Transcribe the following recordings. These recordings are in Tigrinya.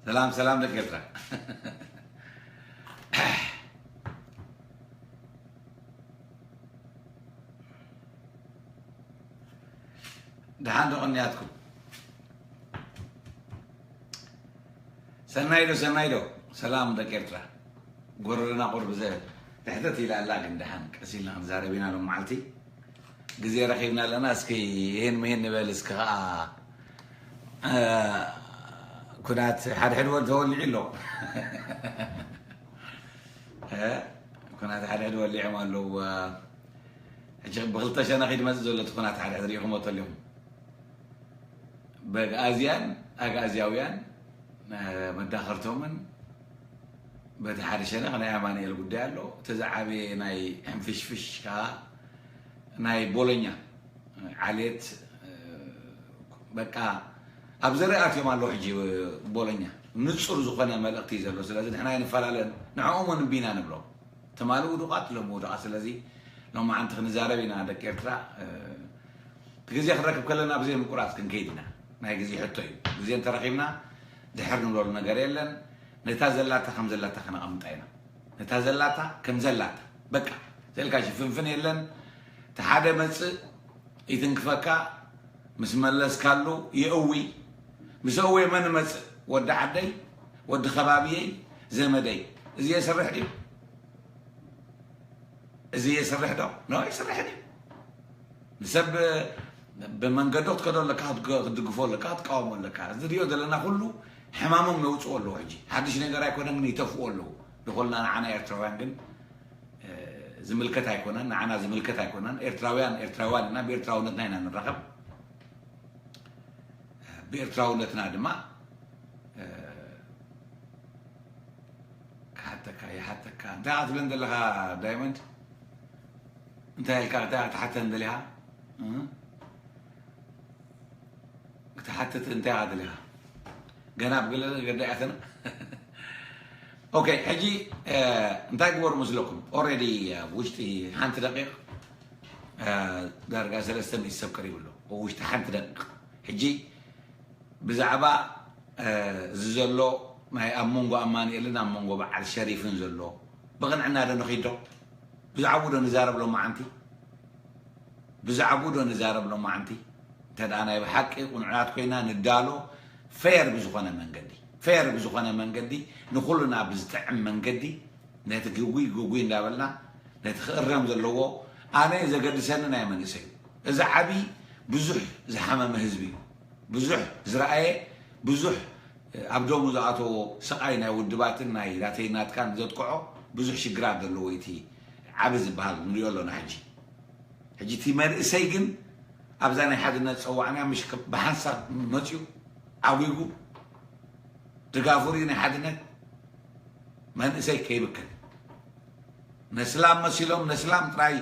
ሰላም ሰላም ደቂ ኤርትራ። ደሓን ዶ ቅንያትኩም? ሰናይ ዶ ሰናይ ዶ? ሰላም ደቂ ኤርትራ። ጎረረና ቁርብ ዘ ትሕተት ኢላ ኣላ፣ ግን ደሓን ቀስ ኢልና ክንዛረብ ኢና ሎም መዓልቲ። ግዜ ረኺብና ኣለና። እስኪ ይሄን ምሄን ንበል እስኪ ኸዓ። እ፣ ኩናት ሓድሕድ ወ-፣ ተወሊዑ ኣሎ። እ፣ ኩናት ሓድሕድ ወሊዖም ኣለዉ። እ፣ ሕጂ ብክልተ ሸነኺ ድመጽእ ዘሎ እቲ ኩናት ሓድሕድ ርኢኹሞ ተሊኹም። በግኣዝያን ኣግኣዝያውያን፣ እ፣ መዳኸርቶምን በቲ ሓደ ሸነኽ ናይ ኣማኑኤል ጉዳይ ኣሎ። እቲ ዝዓበየ ናይ ሕንፍሽፍሽ ከኣ ናይ ቦሎኛ ዓሌት፣ በቃ ኣብ ዘርኢ ኣትዮም ኣለዉ። ሕጂ ቦሎኛ ንጹር ዝኾነ መልእኽቲ እዩ ዘሎ። ስለዚ ንሕና ኣይንፈላለን፣ ንዕኦም እውን እምቢ ኢና ንብሎም። ትማሊ ውዱቓት፣ ሎም ውዱቓት። ስለዚ ሎማዓንቲ ክንዛረብ ኢና ደቂ ኤርትራ። እ፣ እቲ ግዜ ክንረክብ ከለና ብዘይ ምቁራጽ ክንከይድ ኢና። ናይ ግዜ ሕቶ እዩ። ግዜ እንተረኺብና ድሕር ንብለሉ ነገር የለን። ነታ ዘላታ ከም ዘላታ ከነቐምጣ ኢና። ነታ ዘላታ ከም ዘላታ፣ በቃ፣ ዘልካ ሽፍንፍን የለን። እቲ ሓደ መጽእ ይትንክፈካ፣ ምስ መለስካሉ የእዊ። ምስ እወየ መን መጽእ? ወዲ ዓደይ፣ ወዲ ከባብየይ፣ ዘመደይ። እዚ የስርሕ ድዩ? እዚ የስርሕ ዶ? ኖ፣ ኣይስርሕን እዩ። ንሰብ ብመንገዱ ክትከዶ ኣለካ፣ ክትገ-፣ ክትድግፎ ኣለካ፣ ክትቃወሞ ኣለካ። እዚ ንሪኦ ዘለና ኩሉ ሕማሞም የውፅኦ ኣለዉ። ሕጂ ሓድሽ ነገር ኣይኮነን፣ ግን ይተፍኡ ኣለዉ። ንኹልና ንዓና ኤርትራውያን ግን፣ እ፣ ዝምልከት ኣይኮነን፣ ንዓና ዝምልከት ኣይኮነን። ኤርትራውያን ኤርትራውያን ኢና፣ ብኤርትራውነትና ኢና ንራኸብ። ብኤርትራውነትና ድማ፣ እ፣ ክሓተካ፣ ይሓተካ። እንታይ ኢኻ ትብለን ዘለኻ ዳይመንድ? እንታይ ኢልካ፣ እንታይ ኢኻ ክትሓተን ደሊኻ? እ? ክትሓትት እንታይ ኢኻ ደሊኻ? ገና ኣብ ገለ ገዳ እያ ተና-፣ ኦኬ፣ ሕጂ፣ እ፣ እንታይ ግበሩ መስለኩም? ኦልሬዲ ኣብ ውሽጢ ሓንቲ ደቂቕ፣ እ፣ ዳርጋ ሰለስተ ሚእቲ ሰብ ቀሪቡ ኣሎ። ኣብ ውሽጢ ሓንቲ ደቂቕ። ሕጂ ብዛዕባ፣ እ፣ እዚ ዘሎ ናይ ኣብ መንጎ ኣማኑኤልን ኣብ መንጎ በዓል ሸሪፍን ዘሎ ብቕንዕና ዶ ንኺድ ዶ? ብዛዕባኡ ዶ ንዛረብ ሎማዓንቲ? ብዛዕባኡ ዶ ንዛረብ ሎማዓንቲ? እንተ ደኣ ናይ ብሓቂ ቅኑዓት ኮይና ንዳሎ፣ ፌር ብዝኾነ መንገዲ፣ ፌር ብዝኾነ መንገዲ፣ ንኹልና ብዝጥዕም መንገዲ፣ ነቲ ግጉይ ግጉይ እንዳበልና፣ ነቲ ክእረም ዘለዎ፣ ኣነ ዘገድሰኒ ናይ መንእሰይ እዩ። እዚ ዓቢ ብዙሕ ዝሓመመ ህዝቢ እዩ። ብዙሕ ዝረኣየ፣ ብዙሕ ኣብ ደሙ ዝኣተዎ ስቓይ ናይ ውድባትን ናይ ናተይ ናትካን ዘጥቅዖ ብዙሕ ሽግራት ዘለዎ እዩ እቲ ዓቢ ዝበሃል ንሪኦ ኣለና ሕጂ። ሕጂ እቲ መንእሰይ ግን ኣብዛ ናይ ሓድነት ጸዋዕና ምሽ ከ-፣ ብሓንሳብ መጽዩ ዓዊጉ ድጋፉ ርእዩ ናይ ሓድነት መንእሰይ ከይብክን። ነስላም መሲሎም ነስላም ጥራይ፣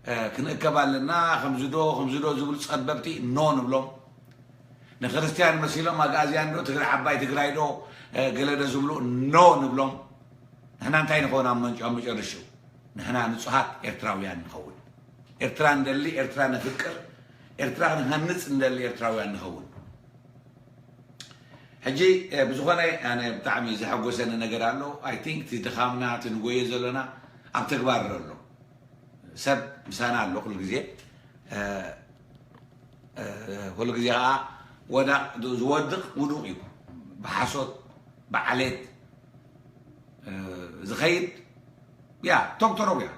እ፣ ክንእከብ ኣለና፣ ከምዚ ዶ፣ ከምዚ ዶ ዝብሉ ጸበብቲ ኖ ንብሎም። ንክርስትያን መሲሎም ኣግኣዝያን ዶ፣ ትግራ-፣ ዓባይ ትግራይ ዶ፣ እ፣ ገለ ዶ ዝብሉ ኖ ንብሎም። ንሕና እንታይ ንኸውን ኣብ መንጭ-፣ ኣብ መጨረሽኡ? ንሕና ንጹሃት ኤርትራውያን ንኸውን። ኤርትራ ንደሊ፣ ኤርትራ ነፍቅር፣ ኤርትራ ክንሃንጽ ንደሊ ኤርትራውያን ንኸውን። ሕጂ፣ እ፣ ብዝኾነ ኣነ ብጣዕሚ ዘሐጎሰኒ ነገር ኣሎ። I think እቲ ድኻምና፣ እቲ ንጎዮ ዘለና ኣብ ተግባር ኣሎ። ሰብ ምሳና ኣሎ ኩሉ ግዜ። እ፣ እ፣ ኩሉ ግዜ ኸዓ ወዳቕ፣ ዝወድቕ ውዱቕ እዩ። ብሓሶት፣ ብዓሌት፣ እ፣ ዝኸይድ፣ ያ፣ ቶክቶሮግ እያ።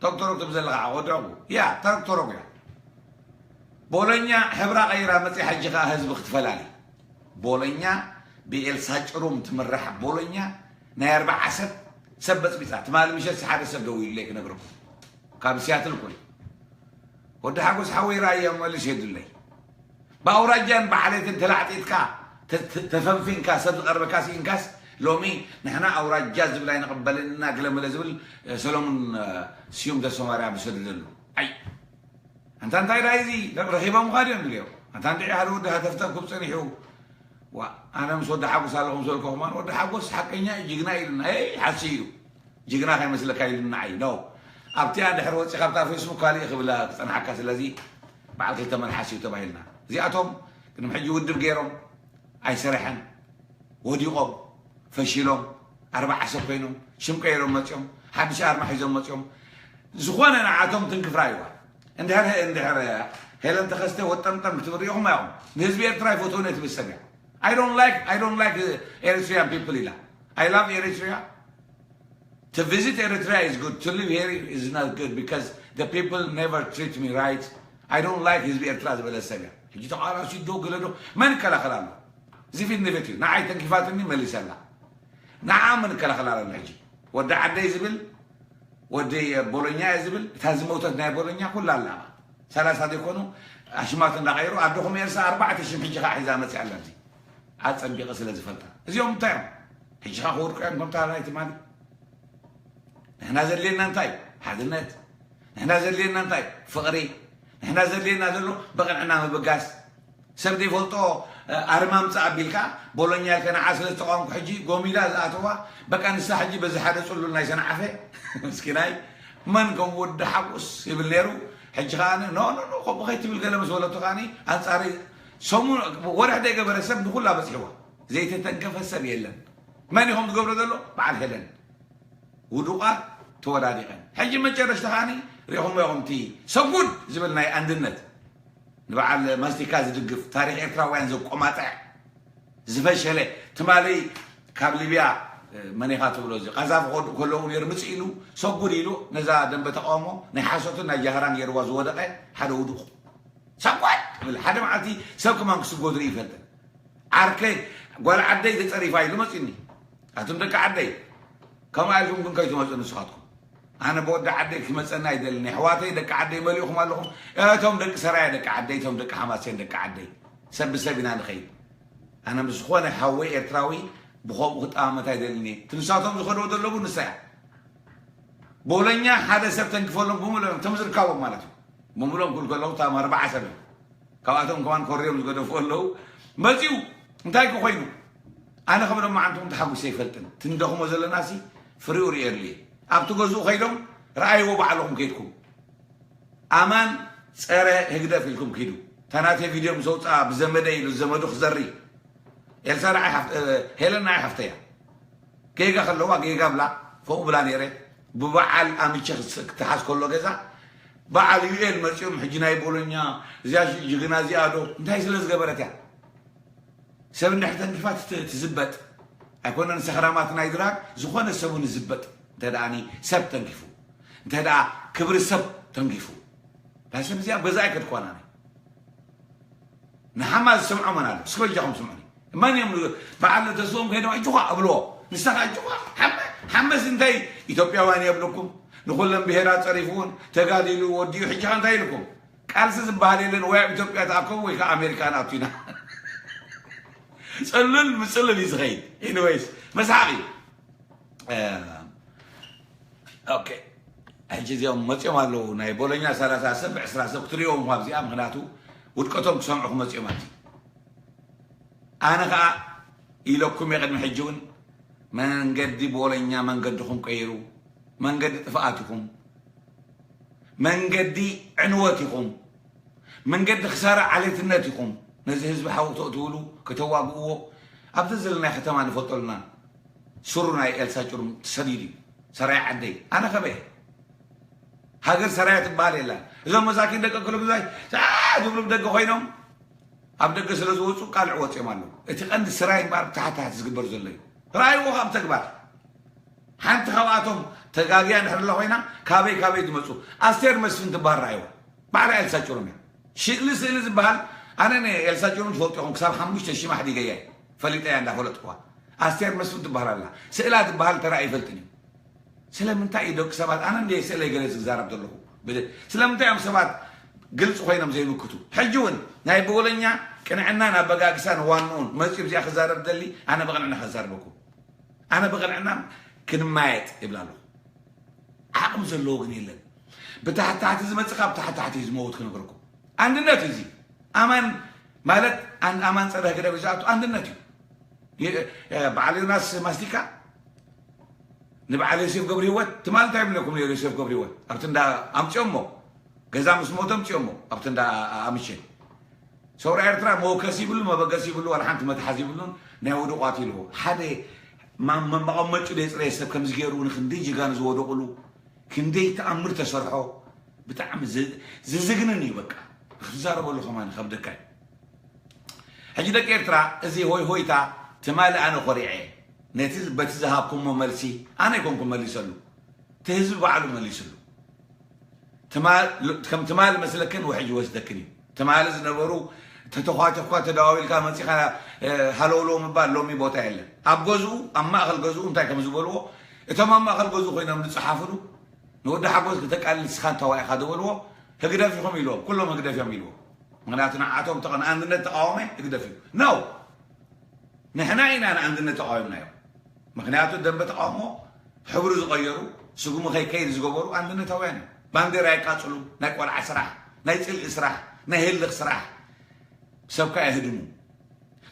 ቶክቶሮግ ትብል ዘለኻ ወድዕቑ። ያ፣ ቶክቶሮግ እያ። ቦሎኛ ሕብራ ቀይራ መፅያ፣ ሕጂ ኸዓ ህዝቢ ክትፈላሊ። ቦሎኛ ብኤልሳ ጭሩም ትምራሕ ቦሎኛ ናይ ኣርባዓ ሰብ፣ ሰብ በፅቢፃ። ትማሊ ምሸት ሓደ ሰብ ደዊሉለይ ክነግረኩም። ካብ ሲያትል ኩል። ወዲ ሓጎስ ሓወይ ራእያ መልስ የድለይ። ብኣውራጃን ብዓሌትን ተላዕጢጥካ፣ ተ-፣ ተ-፣ ተፈንፊንካ፣ ሰብ ዝቐርበካ ስኢንካስ፣ ሎሚ ንሕና ኣውራጃ ዝብል ኣይንቕበልን ኢና፣ ገለመለ ዝብል፣ እ፣ ሰሎሙን፣ እ፣ ስዩም ተስፋማርያም ዝሰደደሉ። ኣይ፣ ኣንታ እንታይ ደኣ እዚ? ረኺቦምኻ ድዮም ድልዮ? ኣንታ እንድዒ ሓደ ወዲ ሃተፍተፍ ክብ ጸኒሑ። ዋ፣ ኣነ ምስ ወዲ ሓጎስ ኣለኹ ምስ በልኩ ከማን፣ ወዲ ሓጎስ ሓቀኛ እዩ፣ ጅግና እዩ ኢሉና። ኤይ፣ ሓሲ እዩ። ጅግና ከይመስለካ ኢሉና። ኣይ፣ ኖ። ኣብቲኣ ድሕሪ ወጺኻ ኣብታ ፌስቡክ ካልእ ክብላ ክጸንሓካ። ስለዚ በዓል ክልተ መልሓስ እዩ ተባሂልና። እዚኣቶም ቅድሚ ሕጂ ውድብ ገይሮም ኣይሰረሐን። ወዲቖም ፈሺሎም ኣርባዓ ሰብ ኮይኖም ሽም ቀይሮም መፅኦም ሓድሽ ኣርማ ሒዞም መፅኦም ዝኾነ ንዓቶም ትንክፍ ራእይዋ እንድሕር እንድሕር ሄለን ተኸስተ ወጠምጠም ክትብል ሪኢኹም ኢኹም ንህዝቢ ኤርትራ ይፈትውነ ትብል ሰብ እያ I don't like I don't like Eritrean people ኢላ I love Eritrea To visit Eritrea is good. To live here is not good because the people never treat me right. I don't like ህዝቢ ኤርትራ ዝበለ ሰብ እያ። ሕጂ ተቃላሲ ዶ ገለ ዶ መን ይከላኸል ኣሎ? እዚ ፊት ንፊት እዩ። ንዓይ ተንኪፋትኒ መሊሰላ። ንዓ መን ይከላኸል ኣሎ ሕጂ? ወዲ ዓደይ ዝብል ወዲ ቦሎኛ እየ ዝብል እታ ዝመውተት ናይ ቦሎኛ ኩላ ኣላ። ሰላሳ ዘይኮኑ ኣሽማት እንዳቀይሩ ኣደኹም ኤልሳ ኣርባዕተ ሽም ሕጂ ከዓ ሒዛ መፅያ ኣላ። ኣፀቢቐ ስለ ዝፈልጣ እዚኦም እንታይ እዮም? ሕጂ ከዓ ክወድቁ እዮም ከምታ ናይ ትማሊ ንሕና ዘድልየና እንታይ ሓድነት ንሕና ዘድልየና እንታይ ፍቕሪ ንሕና ዘድልየና ዘሎ ብቕንዕና ምብጋስ ሰብ ዘይፈልጦ ኣርማ ምፃእ ኣቢልካ ቦሎኛ ኢልከ ንዓ ስለ ዝተቃወምኩ ሕጂ ጎሚዳ ዝኣተዋ በቃ ንሳ ሕጂ በዚ ሓደ ፅሉል ናይ ሰንዓፈ ምስኪናይ መን ከም ወዲ ሓጎስ ይብል ነይሩ ሕጂ ከዓ ኖ ኖ ኖ ከምኡ ከይትብል ገለ ምስ በለቶ ከዓ ኣንፃሪ ሰሙን ወርሒ ዘይገበረ ሰብ ንኩላ በፂሕዋ ዘይተተንከፈ ሰብ የለን መን ኢኹም ዝገብሮ ዘሎ በዓል ሄለን ውዱቓት ተወዳዲቐን ሕጂ መጨረሽታ ከዓኒ ሪኹሞ ኢኹም እቲ ሰጉድ ዝብል ናይ ኣንድነት ንበዓል ማስቲካ ዝድግፍ ታሪክ ኤርትራውያን ዘቆማጥዕ ዝፈሸለ ትማሊ ካብ ሊብያ መኔኻ ትብሎ እዚ ቃዛፊ ከወድኡ ከለዉ ነይሩ ምፅእ ኢሉ ሰጉድ ኢሉ ነዛ ደንበ ተቃውሞ ናይ ሓሶትን ናይ ጃህራን ገይርዋ ዝወደቀ ሓደ ውዱቕ ሰጓድ ትብል ሓደ መዓልቲ ሰብ ከማን ክስጎ ዝርኢ ይፈልጥን ዓርከይ ጓል ዓደይ ተፀሪፋ ኢሉ መፂኒ ኣቱም ደቂ ዓደይ ከምኣ ኢልኩም ግን ከይትመፁ ንስኻትኩም ኣነ ብወዲ ዓደይ ክመፀና ኣይደልን ኣሕዋተይ ደቂ ዓደይ መሊእኹም ኣለኹም እቶም ደቂ ሰራያ ደቂ ዓደይ እቶም ደቂ ሓማሴን ደቂ ዓደይ ሰብ ብሰብ ኢና ንኸይድ ኣነ ምስ ዝኾነ ሓወይ ኤርትራዊ ብኸምኡ ክጠማመት ኣይደልን እየ ትንሳቶም ዝኸድዎ ዘለቡ ንሳ እያ ቦሎኛ ሓደ ሰብ ተንክፈሎም ብምሎም እቶም ዝርካቦም ማለት እዩ ብምሎም ክብል ከለዉ እታ ኣርባዓ ሰብ እዮም ካብኣቶም ከማን ኮርዮም ዝገደፉ ኣለዉ መፂኡ እንታይ ክኮይኑ ኣነ ከም ሎማዓንትኩም ተሓጉሰ ይፈልጥን ትንደኽሞ ዘለና ሲ ፍሪኡ ርእየሉ እየ ኣብቲ ገዝኡ ከይዶም ረኣይዎ ባዕልኹም ከይድኩም ኣማን ፀረ ህግደፍ ኢልኩም ኪዱ ታናተ ቪድዮ ምስ ኣውፅኣ ብዘመደ ኢሉ ዘመዱ ክዘሪ ኤልሳ ረዓይ ሄለን ንዓይ ሓፍተያ ጌጋ ከለዋ ጌጋ ብላ ከምኡ ብላ ነይረ ብበዓል ኣምቸ ክትሓዝ ከሎ ገዛ በዓል ዩኤል መፂኦም ሕጂ ናይ ቦሎኛ እዚኣ ጅግና እዚኣ ዶ እንታይ ስለ ዝገበረት እያ ሰብ እንድሕር ተንኪፋ ትዝበጥ ኣይኮነን ሰኽራማት ናይ ድራር ዝኾነ ሰቡ ንዝበጥ እንተ ደኣኒ ሰብ ተንኪፉ እንተ ደኣ ክብሪ ሰብ ተንኪፉ እታ ሰብ እዚኣ ገዛ ኣይከድኳና ንሓማ ዝሰምዖ መን ኣሎ እስከ በጃኹም ስምዑኒ መን እዮም በዓል ተስፎም ከይዶም እጅኳ እብልዎ ንስኻ እጅኳ ሓመስ እንታይ ኢትዮጵያውያን የብልኩም ንኩለን ብሄራት ፀሪፉ እውን ተጋዲሉ ወዲኡ ሕጂ እንታይ ኢልኩም ቃልሲ ዝበሃል የለን ወይ ኣብ ኢትዮጵያ ተኣከቡ ወይ ከዓ ኣሜሪካ ንኣቱ ኢና ፅሉል ምፅሉል እዩ ዝኸይድ ኢንወይስ መስሓቅ እዩ ኦኬ ሕጂ እዚኦም መፅኦም ኣለዉ ናይ ቦሎኛ ሰላሳ ሰብ ዕስራ ሰብ ክትሪኦም እኳ ኣብዚኣ ምክንያቱ ውድቀቶም ክሰምዑ ክመፅኦም ኣብዚ ኣነ ከዓ ኢለኩም የቅድሚ ሕጂ እውን መንገዲ ቦሎኛ መንገድኹም ቀይሩ መንገዲ ጥፍኣት ኢኹም መንገዲ ዕንወት ኢኹም መንገዲ ክሳራ ዓሌትነት ኢኹም ነዚ ህዝቢ ሓው ተእትውሉ ከተዋግእዎ ኣብቲ ዘለናይ ከተማ ንፈልጦ ኣለና ሱሩ ናይ ኤልሳ ጭሩም ተሰዲዱ እዩ ሰራይ ዓደይ ኣነ ከበየ ሃገር ሰራያ ትበሃል የላን እዞም መሳኪን ደቂ ክልጉዛይ ዝብሉ ደቂ ኮይኖም ኣብ ደገ ስለ ዝወፁ ቃልዕ ወፅኦም ኣለዉ እቲ ቀንዲ ስራይ እምበኣር ብታሕታሕቲ ዝግበር ዘሎ እዩ ረኣይዎ ካብ ተግባር ሓንቲ ካብኣቶም ተጋግያ እንድሕር ኣላ ኮይና ካበይ ካበይ ዝመፁ ኣስቴር መስፍን ትበሃል ረኣይዋ ባዕላ ኤልሳ ጭሩም እያ ሽእሊ ስእሊ ዝበሃል ኣነ ንኤልሳ ጭሩም ትፈልጡ ኢኹም ክሳብ ሓሙሽተ ሽማ ሕዲገያ ፈሊጠያ እንዳፈለጥኩዋ ኣስቴር መስፍን ትበሃል ኣላ ስእላ ዝበሃል ተራ ኣይፈልጥን እዩ ስለምንታይ እዩ ደቂ ሰባት ኣነ እንደ ስእለይ ገለ ዝዛረብ ዘለኹ ስለምንታይ እዮም ሰባት ግልፂ ኮይኖም ዘይምክቱ ሕጂ እውን ናይ ቦሎኛ ቅንዕናን ኣበጋግሳን ዋንኡን መፂኡ ብዚኣ ክዛረብ ደሊ ኣነ ብቕንዕና ከዛርበኩም ኣነ ብቕንዕና ክንማየጥ ይብላ ኣለኹ ዓቕሚ ዘለዎ ግን የለን ብታሕታሕቲ ዝመፅእ ካብ ታሕታሕቲ ዝመውት ክነግረኩም ኣንድነት እዚ ኣማን ማለት ኣማን ፀረ ህግደፍ ዝኣቱ ኣንድነት እዩ በዓል ዮናስ ማስቲካ ንበዓል ዮሴፍ ገብረ ህይወት ትማል እንታይ ይብለኩም ነይሩ ዮሴፍ ገብረ ህይወት ኣብቲ እንዳ ኣምፅኦሞ ገዛ ምስ ሞተ ኣምፅኦሞ ኣብቲ እንዳ ኣምሸ ሰውራ ኤርትራ መወከሲ ይብሉ፣ መበገሲ ይብሉ፣ ዋላ ሓንቲ መትሓዚ ይብሉን። ናይ ውዱቋት ኢልዎ ሓደ ማ-፣ መ-፣ መቐመጭ ደይ ጽረየ ሰብ ከምዚ ገይሩ ንክንደይ ጅጋኑ ዝወደቑሉ ክንደይ ተኣምር ተሰርሖ። ብጣዕሚ ዝ-፣ ዝዝግንን እዩ። በቃ ክትዛረበሉ ከማን ከብደካ እዩ። ሕጂ ደቂ ኤርትራ፣ እዚ ሆይ ሆይታ ትማሊ ኣነ ኮሪዐ፣ ነቲ በቲ ዝሃብኩሞ መልሲ ኣነ ኣይኮንኩ መሊሰሉ፣ እቲ ህዝቢ ባዕሉ መሊስሉ። ትማ-፣ ከም ትማሊ መስለክን ውሕጅ ወስደክን እዩ። ትማሊ ዝነበሩ ተተኳተኳ ተደዋዊልካ መጺኻ፣ እ፣ ሃለውለው ምባል ሎሚ ቦታ የለን። ኣብ ገዝኡ፣ ኣብ ማእከል ገዝኡ እንታይ ከም ዝበልዎ፣ እቶም ኣብ ማእከል ገዝኡ ኮይኖም ዝጸሓፍሉ፣ ንወዲ ሓጎስ ክተቃልል ንስኻ እንታዋይ ኢኻ ዝበልዎ፣ ህግደፍ ኢኹም ኢልዎም። ኩሎም ህግደፍ እዮም ኢልዎም። ምኽንያቱ ንዓቶም ተቐ-፣ ንኣንድነት ተቃዋማይ ህግደፍ እዩ። ነው። ንሕና ኢና ንኣንድነት ተቃዊምናዮ። ምኽንያቱ ደንበ ተቃውሞ ሕብሩ ዝቐየሩ፣ ስጉሚ ከይከይድ ዝገበሩ ኣንድነታውያን እዮም። ባንዴራ የቃጽሉ፣ ናይ ቆልዓ ስራሕ፣ ናይ ጽልኢ ስራሕ፣ ናይ ህልኽ ስራሕ። ሰብካ የህድሙ።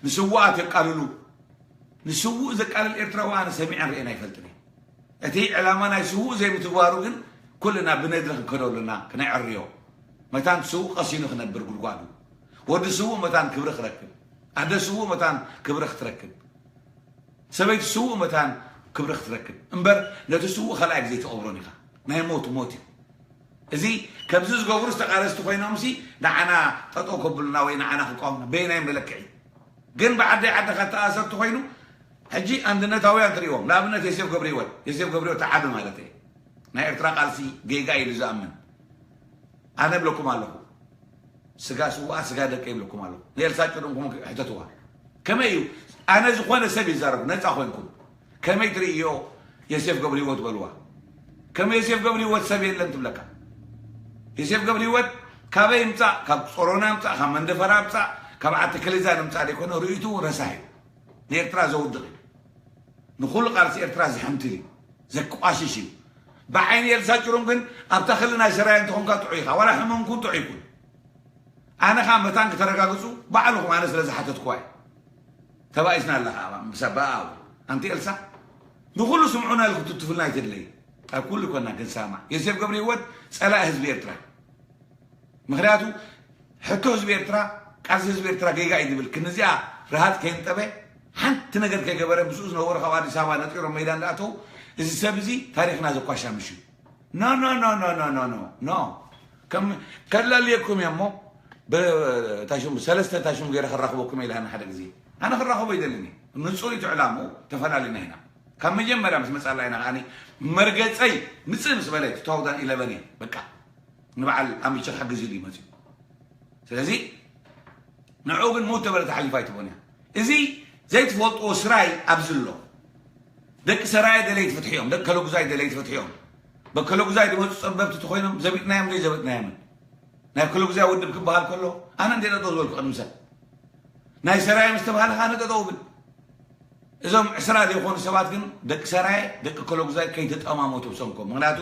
ንስውኣት የቃልሉ። ንስውእ ዘቃልል ኤርትራዊ ኣነ ሰሚዐን ርእየን ኣይፈልጥን እየ። እቲ ዕላማ ናይ ስውእ ዘይምትግባሩ ግን ኩልና ብነድሪ ክንከዶ ኣለና፣ ክነዕርዮ። መታን ስውእ ቀሲኑ ክነብር ጉድጓዱ። ወዲ ስውእ መታን ክብሪ ክረክብ። ኣደ ስውእ መታን ክብሪ ክትረክብ። ሰበይቲ ስውእ መታን ክብሪ ክትረክብ። እምበር ነቲ ስውእ ካልኣይ ግዜ ትቐብሮን ኢኻ። ናይ ሞት ሞት እዩ። እዚ ከምዚ ዝገብሩ ዝተቃለስቲ ኮይኖምሲ ንዓና ጠጠው ከብሉና ወይ ንዓና ክቃወሙና በየናይ መለክዒ? ግን ብዓደይ ዓድኻ ተኣሰርቲ ኮይኑ ሕጂ ኣንድነታውያን ትርእዎም። ንኣብነት ዮሴፍ ገብረህይወት፣ ዮሴፍ ገብረህይወት ተዓቢ ማለት እየ። ናይ ኤርትራ ቃልሲ ጌጋ ኢሉ ዝኣምን። ኣነ እብለኩም ኣለኹ። ስጋ ስውኣ ስጋ ደቂ ይብለኩም ኣለኹ። ንኤልሳ ጭሩምኩም ሕተትዋ። ከመይ እዩ? ኣነ ዝኾነ ሰብ ይዛረቡ፣ ነፃ ኮይንኩም። ከመይ ትርእዮ ዮሴፍ ገብረህይወት በልዋ። ከም ዮሴፍ ገብረህይወት ሰብ የለን ትብለካ። ዮሴፍ ገብረህይወት ካበይ ይምጻእ? ካብ ጾሮና ይምጻእ፣ ካብ መንደፈራ ይምጻእ፣ ካብ ዓዲ ከሊዛ ንምጻእ ዘይኮነ ርእይቱ እውን ረሳሕ እዩ። ንኤርትራ ዘውድቕ እዩ። ንኹሉ ቃልሲ ኤርትራ ዝሕምትል እዩ። ዘቋሽሽ እዩ። ብዓይኒ ኤልሳ ጭሩም ግን ኣብታ ክሊ ናይ ሰራየ እንተኾንካ ጥዑይ ኢኻ። ዋላ ሕሙም ኩን ጥዑይ ኩን። ኣነ ኸኣ መታን ክተረጋግጹ ባዕልኹም ኣነ ስለ ዝሓተትኩዋ እየ። ተባኢስና ኣለኻ ምስ ኣባ ኣብኡ። ኣንቲ ኤልሳ ንኹሉ ስምዑና ኢልኩም ትትፍልና ኣይትድለይ። ኣብ ኩሉ ኮና ክንሰማዕ። ዮሴፍ ገብረህይወት ጸላኢ ህዝቢ ኤርትራ። ምኽንያቱ ሕቶ ህዝቢ ኤርትራ፣ ቃልሲ ህዝቢ ኤርትራ ጌጋ እዩ ዝብል ክንዚኣ ረሃጽ ከየንጠበ ሓንቲ ነገር ከይገበረ ምስኡ ዝነበሩ ካብ ኣዲስ ኣበባ ነጢሮም ሜዳ እንዳኣተው እዚ ሰብ እዚ ታሪኽና ዘኳሻምሽ እዩ። ኖ ኖ ኖ ኖ ኖ ኖ ኖ ኖ ከም ከላልየኩም እየ እሞ ብ-፣ ታሽሙ ሰለስተ ታሽሙ ገይረ ክራኽበኩም ኢለ ሓደ ግዜ ኣነ ክራኽቦ ይደልን እየ። ንጹር እዩ ዕላምኡ፣ ተፈላለና ኢና። ካብ መጀመርያ ምስ መጻላ ኢና ከኣኒ መርገጸይ ምጽእ ምስ በለ two thousand eleven እየ በቃ ንበዓል ኣምቸ ክሕግዝ ኢሉ እዩ መጺኡ። ስለዚ ንዕኡ ግን ምውት ተበለት ኣሕሊፋ ኣይትቦን እያ። እዚ ዘይትፈልጥዎ ስራይ ኣብዚ ኣሎ። ደቂ ሰራየ ደለይቲ ፍትሒ እዮም፣ ደቂ ከለጉዛይ ደለይቲ ፍትሒ እዮም። በከለጉዛይ ዝመፁ ፀበብቲ ተኮይኖም ዘቢጥናዮም ደይ ዘበጥናዮምን ናይ ከለጉዛይ ውድብ ክበሃል ከሎ ኣነ እንደ ጠጠው ዝበልኩ ቅድሚ ሰብ ናይ ሰራየ ምስ ተባሃለ ካነ ጠጠው ብል እዞም ዕስራ ዘይኮኑ ሰባት ግን ደቂ ሰራየ ደቂ ከለጉዛይ ከይተጠማመቱ ሰምኮም ምክንያቱ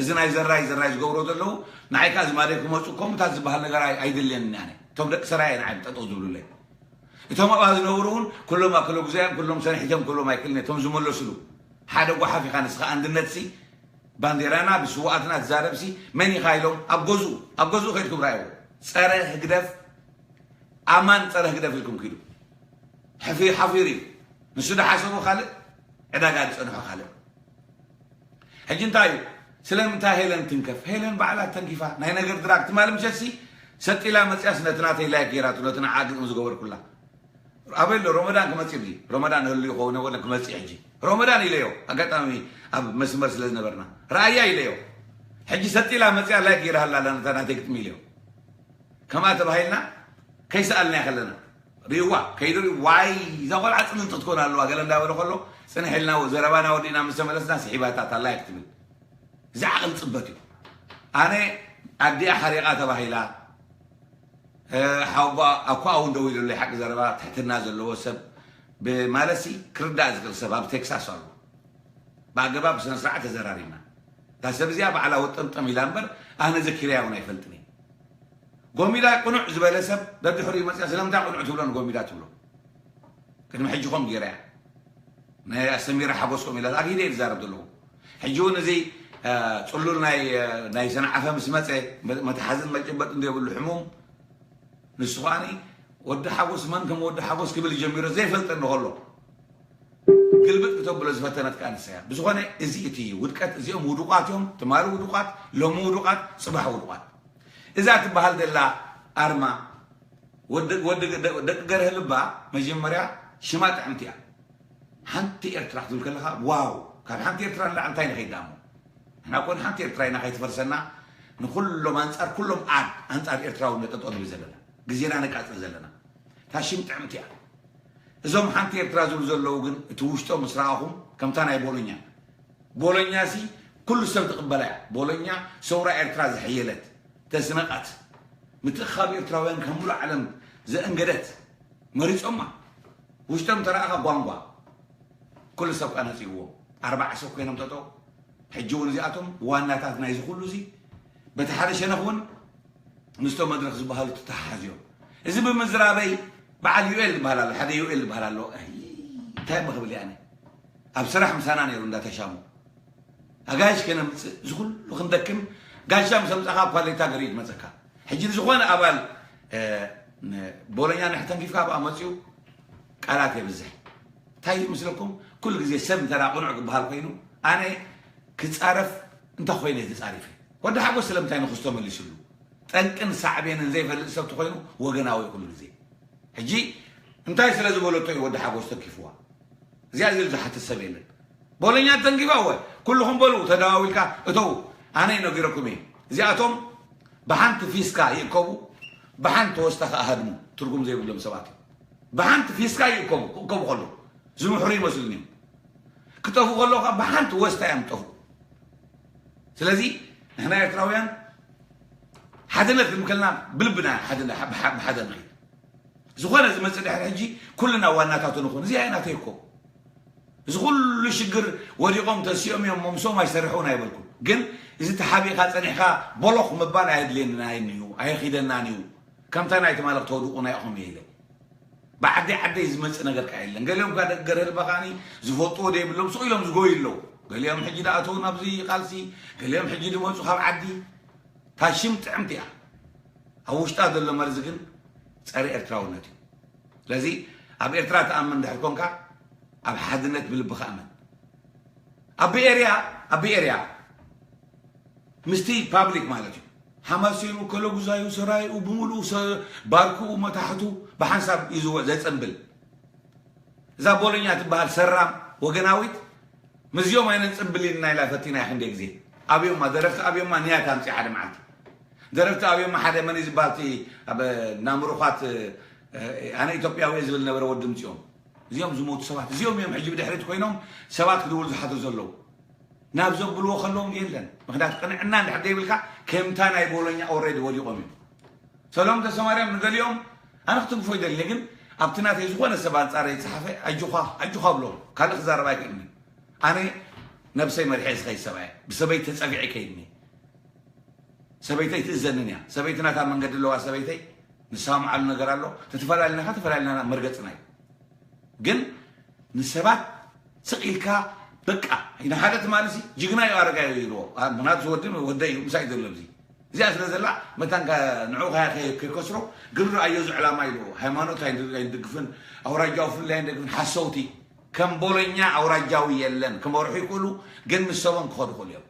እዚ ናይ ዘራይ ዘራይ ዝገብሮ ዘለዉ ንዓይ ከዓ ዝማደይ ክመፁ ከምታት ዝበሃል ነገር ኣይ- ኣይድልየኒ ኣነ እቶም ደቂ ሰራየ ንዓይ ጠጠው ዝብሉለይ እቶም ኣብኣ ዝነብሩ እውን ኩሎም ኣከለጉዛዮም ኩሎም ሰንሒቶም ኩሎም ኣይክልን እቶም ዝመለስሉ ሓደ ጓሓፍ ኢኻ ንስኻ ኣንድነት ሲ ባንዴራና ብስዋኣትና ትዛረብ ሲ መን ኢኻ ኢሎም ኣብ ገዝኡ ኣብ ገዝኡ ከይድኩም ራእይዎ ፀረ ህግደፍ ኣማን ፀረ ህግደፍ ኢልኩም ኪዱ ሕፊ ሓፊር እዩ ንሱ ዝሓሰቦ ካልእ ዕዳጋ ዝፀንሖ ካልእ ሕጂ እንታይ እዩ ስለምንታይ ሄለን ትንከፍ ሄለን ባዕላ ተንኪፋ ናይ ነገር ድራግ ትማሊ ምሸትሲ ሰጢላ መፅያስ ነቲ ናተይ ላይክ ገይራቱ ነቲ ንዓ ግጥሚ ዝገበርኩላ ኣበይ ኣሎ ሮመዳን ክመፅእ ብዚ ሮመዳን ህሉ ይኸውን ወለ ክመፅእ ሕጂ ሮመዳን ኢለዮ ኣጋጣሚ ኣብ መስመር ስለ ዝነበርና ረኣያ ኢለዮ ሕጂ ሰጢላ መፅያ ላይክ ገይራሃላ ኣላ ነታ ናተይ ግጥሚ ኢለዮ ከምኣ ተባሂልና ከይሰኣልና ከለና ሪዋ ከይዱ ዋይ እዛ ቆልዓ ፅልልቲ ክትኮን ኣለዋ ገለ እንዳበለ ከሎ ፅንሕ ኢልና ዘረባና ወዲእና ምስ ተመለስና ስሒባታ ታላይ ክትብል እዚ ዓቕል ፅበት እዩ ኣነ ኣዲኣ ሓሪቓ ተባሂላ ሓባ ኣኳ እውን ደው ኢሉለይ ሓቂ ዘረባ ትሕትና ዘለዎ ሰብ ብማለሲ ክርዳእ ዝኽእል ሰብ ኣብ ቴክሳስ ኣሎ ብኣገባብ ብስነ ስርዓት ተዘራሪብና እታ ሰብ እዚኣ ባዕላ ወጠምጠም ኢላ እምበር ኣነ ዘኪረያ እውን ኣይፈልጥን እየ ጎሚዳ ቅኑዕ ዝበለ ሰብ ደድሕሪኡ መፅያ ስለምንታይ ቅኑዕ ትብሎ ንጎሚዳ ትብሎ ቅድሚ ሕጂ ከም ገይራ እያ ናይ ኣሰሚራ ሓጎስ ከም ኢላ ኣኪደ እየ ዝዛረብ ዘለኹ ሕጂ እውን እዚ ፅሉል ናይ ሰንዓፈ ምስ መፀ መትሓዝን መጨበጥን ዘይብሉ ሕሙም ንሱ ከዓኒ ወዲ ሓጎስ መን ከም ወዲ ሓጎስ ክብል ጀሚሩ ዘይፈልጠኒ ከሎ ግልብጥ ክተብሎ ዝፈተነት ከኣ ንሳ እያ። ብዝኾነ እዚ እቲ ውድቀት፣ እዚኦም ውዱቓት እዮም፣ ትማሊ ውዱቓት፣ ሎሚ ውዱቓት፣ ጽባሕ ውዱቓት። እዛ ትበሃል ዘላ ኣርማ ወዲ ወዲ ደ- ደቂ ገርህ ልባ መጀመርያ ሽማ ጥዕምቲ እያ። ሓንቲ ኤርትራ ክትብል ከለኻ ዋው፣ ካብ ሓንቲ ኤርትራ ንላዕሊ እንታይ ንኸይድ ደኣ እሞ? ንሕና እኮ ንሓንቲ ኤርትራ ኢና ከይትፈርሰና ንኩሎም ኣንጻር ኩሎም ዓድ ኣንጻር ኤርትራውነት ጠጠው ንብል ዘለና፣ ግዜና ነቃጽል ዘለና። እታ ሽም ጥዕምቲ እያ። እዞም ሓንቲ ኤርትራ ዝብሉ ዘለዉ ግን እቲ ውሽጦም ምስ ረኣኹም ከምታ ናይ ቦሎኛ፣ ቦሎኛ ሲ ኩሉ ሰብ ትቕበላ እያ። ቦሎኛ ሰውራ ኤርትራ ዘሕየለት፣ ዘስነቐት፣ ምትእኻብ ኤርትራውያን ካብ ሙሉእ ዓለም ዘእንገደት መሪጾማ። ውሽጦም ተረኣኻ ጓንጓ ኩሉ ሰብ ከኣ ነጺግዎም። ኣርባዓ ሰብ ኮይኖም ጠጠው። ሕጂ እውን እዚኣቶም ዋናታት ናይዚ ኩሉ እዚ በቲ ሓደ ሸነኽ እውን ምስቶም መድረኽ ዝበሃሉ ተተሓሓዝዮም። እዚ ብምዝራበይ በዓል ዩኤል ዝበሃል ኣሎ፣ ሓደ ዩኤል ዝበሃል ኣሎ። ኣይ፣ እንታይ እሞ ክብል እየ ኣነ? ኣብ ስራሕ ምሳና ነይሩ እንዳተሻሙ። ኣጋይሽ ከነምጽእ፣ እዚ ኩሉ ክንደክም፣ ጋሻ ምስ ኣምጻኻ እኳ ለይታ ገሪድ መጸካ። ሕጂ ንዝኾነ ኣባል፣ እ፣ ን-፣ ቦሎኛ ንሕ ተንኪፍካ ኣብኣ መጺኡ ቃላት የብዝሕ። እንታይ እዩ ምስለኩም? ኩሉ ግዜ ሰብ እንተ ደኣ ቅኑዕ ክበሃል ኮይኑ፣ ኣነ ክጻረፍ እንተ ኮይነ ተጻሪፈ። ወዲ ሓጎስ ስለምንታይ ንክስቶ መሊስሉ? ጠንቅን ሳዕቤንን ዘይፈልጥ ሰብ ተኾይኑ ወገናዊ ኩሉ ግዜ። ሕጂ እንታይ ስለ ዝበለቶ እዩ ወዲ ሓጎስ ተንኪፍዋ? እዚኣ ዝብል ዝሓትት ሰብ የለን። ቦሎኛ ተንኪፋ እወ፣ ኩልኹም በሉ ተደዋዊልካ እተው። ኣነ ነጊረኩም እየ። እዚኣቶም ብሓንቲ ፊስካ ይእከቡ፣ ብሓንቲ ወስታ ከኣ ሃድሙ። ትርጉም ዘይብሎም ሰባት እዮም። ብሓንቲ ፊስካ ይእከቡ፣ ክእከቡ ከለዉ ዝምሕሩ ይመስሉኒ እዮም። ክጠፍኡ ከለዉ ከኣ ብሓንቲ ወስታ እዮም ዝጠፍኡ። ስለዚ ንሕና ኤርትራውያን ሓድነት ንምከልና ብልብና ሓደ፣ ብሓ-፣ ብሓደ ንኸይድ። ዝኾነ ዝመጽእ ድሕሪ ሕጂ ኩልና ዋናታቱ ንኹን። እዚኣ እያ ናተይ እኮ። እዚ ኩሉ ሽግር ወዲቖም ተሲኦም እዮም፣ ሞምሶም ኣይሰርሑን ኣይበልኩን። ግን እዚ ተሓቢእካ ጸኒሕካ ቦሎኽ ምባል ኣየድልየናን እዩ፣ ኣየኺደናን እዩ። ከምታ ናይ ትማሊ ክተውድቑና ኢኹም እየ ኢለ። ብዓደይ ዓደይ ዝመጽእ ነገር ከኣ የለን። ገሊኦም ከኣ ደቂ ገርህልባ ከኣኒ ዝፈልጥዎ ደይብሎም ስቕ ኢሎም ዝጎዩ ኣለዉ። ገሊኦም ሕጂ ደኣ እተዉ ናብዚ ቃልሲ፣ ገሊኦም ሕጂ ዝመጹ ካብ ዓዲ። እታ ሽም ጥዕምቲ እያ። ኣብ ውሽጣ ዘሎ መርዚ ግን ጸረ ኤርትራውነት እዩ። ስለዚ ኣብ ኤርትራ ትኣምን እንድሕር ኮንካ ኣብ ሓድነት ብልብኻ እመን። ኣብ ኤርያ፣ ኣብ ኤርያ ምስቲ ፓብሊክ ማለት እዩ። ሓማሴኑ፣ ከለጉዛዩ፣ ሰራይኡ ብምሉኡ ሰ-፣ ባርክኡ፣ መታሕቱ ብሓንሳብ እዩ ዝወ-፣ ዘጸንብል። እዛ ቦሎኛ ትበሃል ሰራም ወገናዊት ምስዚኦም ኣይነንጽንብል ኢልና ኢላ ፈቲና እያ ክንደይ ግዜ። ኣብዮማ፣ ደረፍቲ ኣብዮማ ንያት ኣምጺኣ ሓደ መዓልቲ። ደረፍቲ ኣብዮማ ሓደ መን እዩ ዝበሃል እቲ ኣብ ናምሩኻት፣ እ፣ ኣነ ኢትዮጵያዊ እየ ዝብል ነበረ ወዲ ምጽኦም። እዚኦም ዝሞቱ ሰባት፣ እዚኦም እዮም ሕጂ ብድሕሪት ኮይኖም ሰባት ክድውሉ ዝሓቱ ዘለዉ። ናብ ዘብልዎ ከለዎም የለን። ምኽንያቱ ቅንዕና እንድሕር ዘይብልካ ከምታ ናይ ቦሎኛ ኦልሬዲ ወዲቖም እዮም። ሰሎሞን ተስፋማርያም ንገሊኦም ኣነ ክትንክፎ ይደሊ፣ ግን ኣብቲ ናተይ ዝኾነ ሰብ ኣንጻረይ ዝጸሓፈ ኣጆኻ፣ ኣጆኻ ብሎ፣ ካልእ ክዛረብ ኣይክእልን። ኣነ ነብሰይ መሪሐ ዝኸይድ ሰብኣይ፣ ብሰበይቲ ተጸፊዐ ይከይድኒ። ሰበይተይ ትእዘንን እያ። ሰበይቲ ናታ መንገዲ ኣለዋ። ሰበይተይ ንስማማዓሉ ነገር ኣሎ። ተተፈላለና፣ ተፈላለና መርገጽና እዩ። ግን ንሰባት ስቕ ኢልካ በቃ፣ ንሓደ ትማሊ ሲ ጅግና እዩ ኣረጋይ ኢልዎ። አ፣ ምኽንያቱ እዚ ወዲ ወደይ እዩ፣ ምሳይ ዘሎ ኣብዚ። እዚኣ ስለ ዘላ መታን ከ-፣ ንዕኡ ከ-፣ ከ-፣ ከይከስሮ ግርዶ ኣዮ እዚ ዕላማ ኢልዎ። ሃይማኖት ኣይንድ-፣ ኣይንድግፍን፣ ኣውራጃዊ ፍልልይ ኣይንደግፍን፣ ሓሰውቲ። ከም ቦሎኛ ኣውራጃዊ የለን። ክመርሑ ይኽእሉ፣ ግን ንሶም ክኸዱ ይኽእሉ እዮም።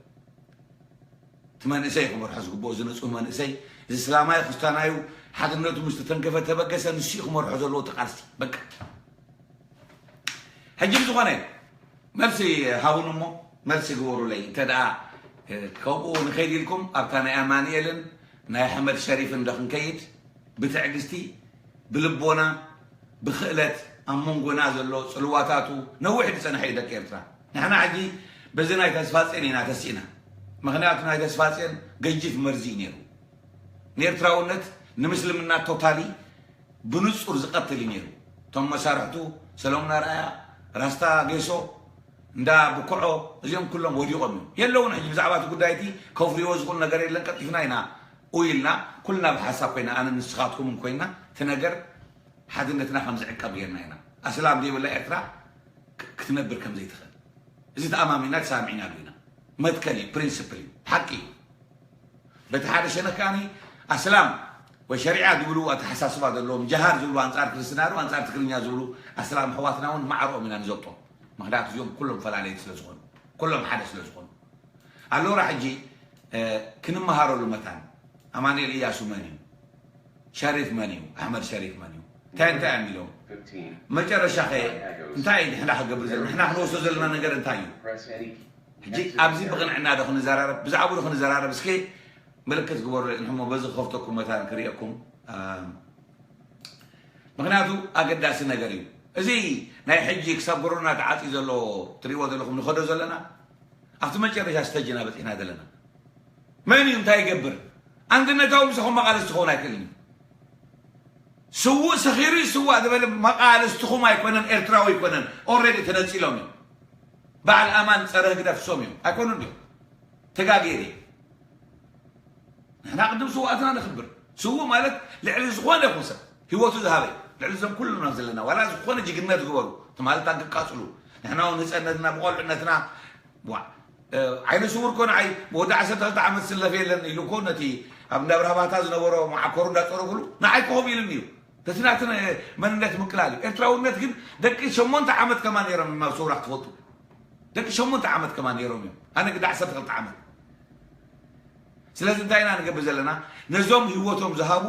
እቲ መንእሰይ ክመርሖ ዝግብኦ፣ እዚ ንጹህ መንእሰይ፣ እዚ ስላማይ ክርስትያናዩ ሓድነቱ ምስ ተተንከፈ ተበገሰ፣ ንሱ እዩ ክመርሖ ዘለዎ እቲ ቃልሲ። በቃ። ሕጂ ብዝኾነ መልሲ ሃቡኒ እሞ፣ መልሲ ግበሩለይ። እንተ ደኣ፣ እ፣ ከምኡ ንኸይድ ኢልኩም፣ ኣብታ ናይ ኣማኑኤልን ናይ ኣሕመድ ሸሪፍን ዶ ክንከይድ፣ ብትዕግስቲ፣ ብልቦና፣ ብክእለት፣ ኣብ መንጎና ዘሎ ጽልዋታቱ ነዊሕ ዝጸንሐ እዩ ደቂ ኤርትራ። ንሕና ሕጂ በዚ ናይ ተስፋጼን ኢና ተሲእና። ምኽንያቱ ናይ ተስፋጼን ገጂፍ መርዚ እዩ ነይሩ። ንኤርትራውነት፣ ንምስልምና ቶታሊ ብንጹር ዝቐትል እዩ ነይሩ። እቶም መሳርሕቱ፣ ሰሎሙን ኣርኣያ፣ ራስታ ጌሶ፣ እንዳ ብኩዖ፣ እዚኦም ኩሎም ወዲቖም እዮም። የለውን ሕጂ ብዛዕባ እቲ ጉዳይ እቲ ከፍርይዎ ዝኽእሉ ነገር የለን። ቀልጢፍና ኢና ኡ ኢልና፣ ኩልና ብሓሳብ ኮይና፣ ኣነ ንስኻትኩምን ኮይና፣ እቲ ነገር ሓድነትና ከም ዝዕቀብ ጌርና ኢና። ኣስላም ዘይብላ ኤርትራ ክ-፣ ክትነብር ከም ዘይትኽእል። እዚ ተኣማሚና ተሳሚዕናሉ ኢና። መትከል እዩ፣ ፕሪንስፕል እዩ፣ ሓቂ እዩ። በቲ ሓደ ሸነኽ ከኣኒ ኣስላም ወይ ሸሪዓ ዝብሉ ኣተሓሳስባ ዘለዎም፣ ጀሃድ ዝብሉ ኣንጻር ክርስትና ዶ ኣንጻር ትግርኛ ዝብሉ ኣስላም ኣሕዋትና እውን ማዕረኦም ኢና ንዘብጦም። ምኽንያቱ እዚኦም ኩሎም ፈላለይቲ ስለ ዝኾኑ፣ ኩሎም ሓደ ስለ ዝኾኑ። ኣሎራ ሕጂ፣ እ፣ ክንመሃረሉ መታን። ኣማኑኤል እያሱ መን እዩ? ሸሪፍ መን እዩ? ኣሕመድ ሸሪፍ መን እዩ? እንታይ እንታይ እዮም ኢሎም? መጨረሻ ኸ እንታይ እዩ ንሕና ክገብር ዘለና? ንሕና ክንወስዶ ዘለና ነገር እንታይ እዩ? ሕጂ ኣብዚ ብቕንዕና ዶ ክንዘራረብ? ብዛዕባኡ ዶ ክንዘራረብ? እስኪ ምልክት ግበሩ። ንሕሞ በዚ ክኸፍተኩም መታን ክርእየኩም። ኣም፣ ምኽንያቱ ኣገዳሲ ነገር እዩ። እዚ ናይ ሕጂ ክሳብ ጎረና ተዓጽዩ ዘሎ ትርእይዎ ዘለኹም ንኸዶ ዘለና ኣብቲ መጨረሻ ስተጅና በጺሕና ዘለና። መን እዩ እንታይ ይገብር? ኣንድነታዊ ምሳኹም መቓለስቲ ክኸውን ኣይክእልን እዩ። ስዉእ ሰኺሩ ይስዋእ ዝበለ መቓለስትኹም ኣይኮነን፣ ኤርትራዊ ኣይኮነን። ኦልሬዲ ተነጺሎም እዮም። በዓል ኣማን ጸረ ህግደፍ ሶም እዮም። ኣይኮኑን ድዮም? ተጋግየ ድየ? ንሕና ቅድም ስውኣትና ነኽብር። ስዉእ ማለት ልዕሊ ዝኾነ ይኹን ሰብ ህይወቱ ዝሃበ እዩ። ልዕሊ እዞም ኩልና ዘለና ዋላ ዝኾነ ጅግነት ግበሩ ትማሊ ታንክ ቃጽሉ። ንሕና እውን ህጸነትና ብቆልዕነትና ዋ፣ እ፣ ዓይነ ስውር እኮ ንዓይ ወዲ ዓሰርተ ክልተ ዓመት ስለፍ የለን ኢሉ እኮ ነቲ ኣብ እንዳ ብርሃባታ ዝነበሮ መዓኮሩ እንዳጸረጉሉ ንዓይ ኮኸብ ኢሉኒ እዩ። ነቲ ናቲ መንነት ምቅላል እዩ። ኤርትራውነት ግን ደቂ ሸሞንተ ዓመት ከማን ነይሮም እዮም ኣብ ሰውራ ክትፈልጡ። ደቂ ሸሞንተ ዓመት ከማን ነይሮም እዮም። ኣነ ግዳ ዓሰርተ ክልተ ዓመት። ስለዚ እንታይ ኢና ንገብር ዘለና? ነዞም ህይወቶም ዝሃቡ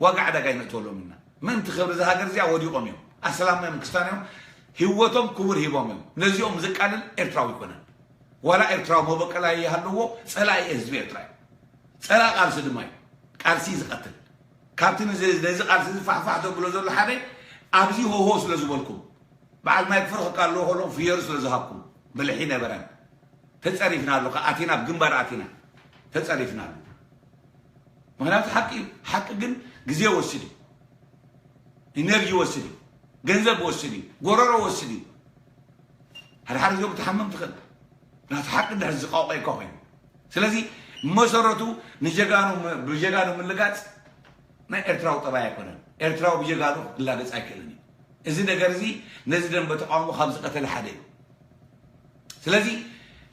ዋጋ ዕዳጋ ይነእተሎም ኢና። ምእንቲ ክብሪ እዛ ሃገር እዚኣ ወዲቖም እዮም። ኣስላም እዮም፣ ክርስትያን እዮም፣ ህይወቶም ክቡር ሂቦም እዮም። ነዚኦም ዝቃልል ኤርትራዊ ኣይኮነን። ዋላ ኤርትራዊ መበቀል ኣይሃለዎ፣ ጸላኢ ህዝቢ ኤርትራ እዩ። ጸላኢ ቃልሲ ድማ እዩ። ቃልሲ እዩ ዝቐትል። ካብቲ ንዚ-፣ ነዚ ቃልሲ እዚ ፋሕፋሕ ዘብሎ ዘሎ ሓደ ኣብዚ ሆሆ ስለ ዝበልኩም፣ በዓል ማይክ ፍረ ከቃልዎ ከለዉ ፍየሩ ስለ ዝሃብኩም፣ ብልሒ ነበረን። ተጸሪፍና ኣሎ፣ ከኣ ኣቲና ኣብ ግንባር ኣቲና ተጸሪፍና ኣሎ። ምኽንያቱ ሓቂ እዩ። ሓቂ ግን ግዜ ወስድ እዩ። ኢነርጂ ወስድ እዩ። ገንዘብ ወስድ እዩ። ጎረሮ ወስድ እዩ። ሓደ ሓደ ግዜ ክትሓምም ትኽእል። ናቱ ሓቂ እንድሕር ዝቃወቀካ ኮይኑ። ስለዚ መሰረቱ ንጀጋኑ ም-፣ ብጀጋኑ ምልጋጽ ናይ ኤርትራዊ ጠባይ ኣይኮነን። ኤርትራዊ ብጀጋኑ ክላገጽ ኣይክእልን እዩ። እዚ ነገር እዚ ነዚ ደንበ ተቃውሞ ካብ ዝቐተለ ሓደ እዩ። ስለዚ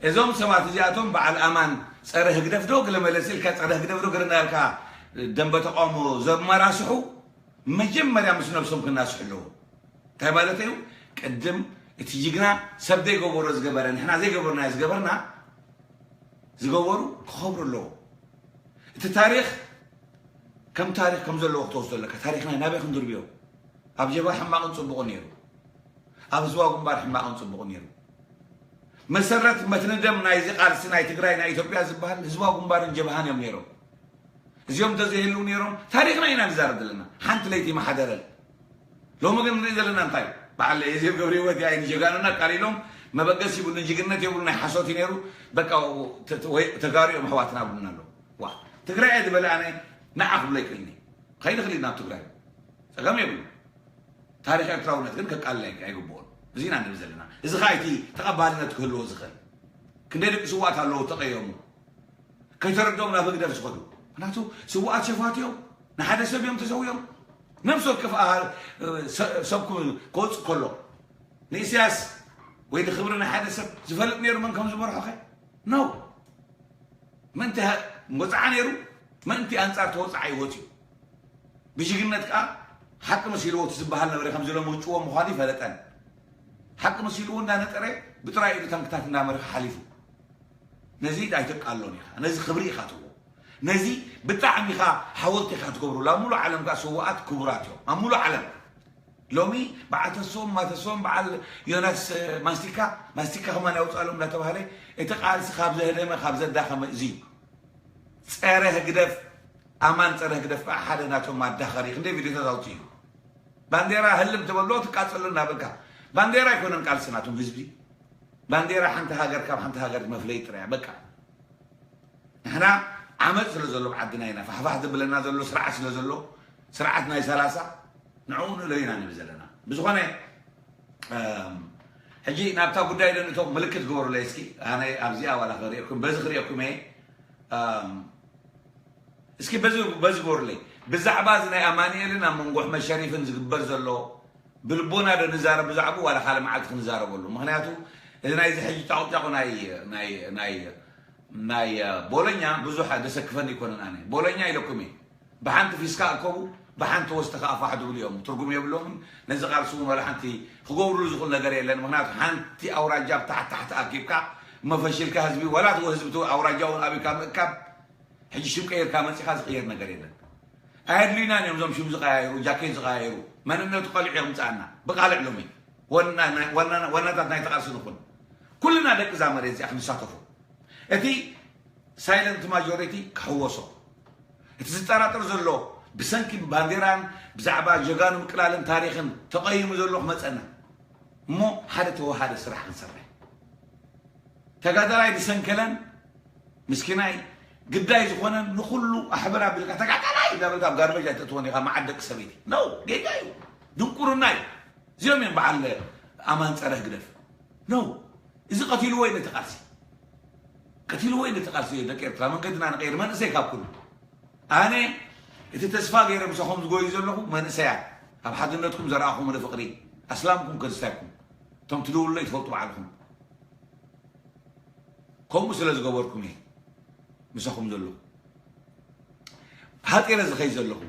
እዞም ሰባት እዚኣቶም በዓል ኣማን ጸረ ህግደፍ ዶ ገለ መለስ ኢልካ ጸረ ህግደፍ ዶ ገለ እናበልካ ደንበ ተቃውሞ ዘመራስሑ መጀመርያ ምስ ነብሶም ክናስሑ ኣለዎም። እንታይ ማለት እዩ? ቅድም እቲ ጅግና ሰብ ዘይገበሮ ዝገበረ፣ ንሕና ዘይገበርናዮ ዝገበርና፣ ዝገበሩ ክኸብሩ ኣለዎም። እቲ ታሪኽ ከም ታሪኽ ከም ዘለዎ ክትወስዶ ኣለካ። ታሪኽና ናበይ ክንድርብዮ? ኣብ ጀብሃ ሕማቕን ጽቡቕን ነይሩ። ኣብ ህዝባዊ ግንባር ሕማቕን ጽቡቕን ነይሩ። መሰረት መትንደም ናይዚ ቃልሲ ናይ ትግራይ ናይ ኢትዮጵያ ዝበሃል ህዝባዊ ግንባርን ጀብሃን እዮም ነይሮም። እዚኦም እንተዘይህልው ነይሮም ታሪኽና ኢና ንዛረብ ዘለና። ሓንቲ ለይቲ መሓደረን። ሎሚ ግን ንርኢ ዘለና እንታይ? በዓል ኤዜብ ገብረ ህይወት ይኣይ ንጀጋኑና ቃሊሎም መበገስ ይብሉ፣ ጅግነት የብሉ፣ ናይ ሓሶት እዩ ነይሩ። በቃ ተ-፣ ተ-፣ ወይ ተጋሩ እዮም ኣሕዋትና ብሉና ኣለዉ። ዋ፣ ትግራይ እየ ዝበለ ኣነ ንዓ ክብሎ ኣይክእልኒ። ከይድ ክልድ ናብ ትግራይ። ጸገም የብሉ። ታሪኽ ኤርትራውነት ግን ከቃልል ኣይ-፣ ኣይግብኦን። እዚ ኢና ንብል ዘለና። እዚ ኸኣ እቲ ተቐባልነት ክህልዎ ዝኽእል። ክንደይ ደቂ ስውኣት ኣለዉ ተቐየሙ። ከይተረድኦም ናብ ህግደፍ ዝኸዱ። ምኽንያቱ ስውኣት ሸፋት እዮም። ንሓደ ሰብ እዮም ተሰዊኦም። ነፍሲ ወከፍ ኣሃ-፣ ሰ-፣ ሰብኩም ክወጽእ ከሎ ንኢሳያስ ወይ ንክብሪ ናይ ሓደ ሰብ ዝፈልጥ ነይሩ መን ከም ዝመርሖ ኸ? ኖ። ምእንቲ ሃ-፣ ወጽዓ ነይሩ፣ ምእንቲ ኣንጻር ተወጽዓ ይወጽ እዩ። ብጅግነት ከኣ ሓቂ መሲልዎ እቲ ዝበሃል ነበረ ከም ዝሎም ውጭዎ ምዃኑ ይፈለጠን። ሓቂ መሲልዎ እንዳነጠረ ብጥራይ ኢዱ ታንክታት እንዳመርሐ ሓሊፉ። ነዚ ኣይተቃሎን ኢኻ፣ ነዚ ክብሪ ኢኻ ትህቦ። ነዚ ብጣዕሚ ኢኻ ሓወልቲ ኢኻ ትገብሩ። ኣብ ሙሉእ ዓለም ከኣ ስውኣት ክቡራት እዮም። ኣብ ሙሉእ ዓለም። ሎሚ በዓል ተስፎም፣ ማተስፎም፣ በዓል ዮናስ፣ እ፣ ማስቲካ፣ ማስቲካ ከማን ያውጻሎም እንዳተባሃለ እቲ ቃልሲ ካብ ዘህደመ፣ ካብ ዘዳኸመ እዚ እዩ። ጸረ ህግደፍ፣ ኣማን ጸረ ህግደፍ ከኣ ሓደ ናቶም ኣዳኸሪ ክንደይ ቪድዮታት ኣውጽኡ። ባንዴራ ህልም ትበሎ ትቃጸሎ እናበልካ። ባንዴራ ኣይኮነን ቃልሲ ናቶም ህዝቢ። ባንዴራ ሓንቲ ሃገር ካብ ሓንቲ ሃገር መፍለይ ጥራያ፣ በቃ። ንሕና ዓመጽ ስለ ዘሎ ኣብ ዓድና ኢና፣ ፋሕፋሕ ዘብለና ዘሎ ስርዓት ስለ ዘሎ፣ ስርዓት ናይ ሰላሳ ንዕኡ ንእሎ ኢና ንብል ዘለና። ብዝኾነ፣ እም፣ ሕጂ ናብታ ጉዳይ ዶ ንእቶ ምልክት ግበሩለይ እስኪ። ኣነ ኣብዚኣ ዋላ ክርእየኩም፣ በዚ ክርእየኩም እየ። እም፣ እስኪ በዚ፣ በዚ ግበሩለይ። ብዛዕባ እዚ ናይ ኣማኑኤልን ኣብ መንጎ ኣሕመድ ሸሪፍን ዝግበር ዘሎ ብልቦና ዶ ንዛረብ ብዛዕባኡ ዋላ ካልእ መዓልቲ ክንዛረበሉ? ምኽንያቱ እዚ ናይዚ ሕጂ ጫቑጫቑ ናይ፣ ናይ፣ ናይ፣ ናይ ቦሎኛ ብዙሕ ደሰክፈኒ ኣይኮነን። ኣነ ቦሎኛ ኢለኩም እየ። ብሓንቲ ፊስካ እከቡ፣ ብሓንቲ ወስቲ ከዓ ፋሕ ድብሉ እዮም። ትርጉም የብሎምን። ነዚ ቃልሲ እውን ዋላ ሓንቲ ክገብርሉ ዝኽእል ነገር የለን። ምክንያቱ ሓንቲ ኣውራጃ ብታሕቲ ታሕቲ ኣኪብካ እሞ ፈሽልካ ህዝቢ፣ ዋላ እቲ ህዝቢ እቲ ኣውራጃ እውን ኣቢካ ምእካብ፣ ሕጂ ሽም ቀይርካ መፂኻ ዝቕየር ነገር የለን። ኣየድልዩናን እዮም እዞም ሽም ዝቐያየሩ፣ ጃኬት ዝቐያየሩ። መንነቱ ቀሊዑ የምፅኣና ብቃልዕ ሎሚ። ወና-፣ ወና-፣ ዋናታት ናይቲ ቃልሲ ንኹን። ኩልና ደቂ እዛ መሬት እዚኣ ክንሳተፎ። እቲ ሳይለንት ማጆሪቲ ክሕወሶ። እቲ ዝጠራጠር ዘሎ ብሰንኪ ባንዴራን ብዛዕባ ጀጋኑ ምቅላልን ታሪኽን ተቐይሙ ዘሎ ክመፀና። እሞ ሓደ ተወሃደ ስራሕ ክንሰርሕ። ተጋዳላይ ዝሰንከለን ምስኪናይ ግዳይ ዝኾነን ንኹሉ ኣሕብር ኣቢልካ ተጋዳላይ እንዳበልካ ኣብ ጋርበጅ ኣይተእትዎን ኢኻ። መዓት ደቂ ሰበይቲ ነው፣ ጌጋ እዩ፣ ድንቁርና እዩ። እዚኦም እዮም በዓል ኣማን ጸረ ህግደፍ ነው። እዚ ቀቲልዎ እዩ ነቲ ቃልሲ፣ ቀቲልዎ እዩ ነቲ ቃልሲ። ደቂ ኤርትራ መንገድና ንቀይር። መንእሰይ ካብ ኩሉ ኣነ እቲ ተስፋ ገይረ ምሳኹም ዝጎዩ ዘለኹ መንእሰያት፣ ኣብ ሓድነትኩም ዘርኣኹምሉ ፍቕሪ፣ ኣስላምኩም ክርስትያንኩም፣ እቶም ትድውሉለይ ትፈልጡ ባዕልኹም። ከምኡ ስለ ዝገበርኩም እየ ምሳኹም ዘለኹ። ሃጢረ ዝኸይ ዘለኹ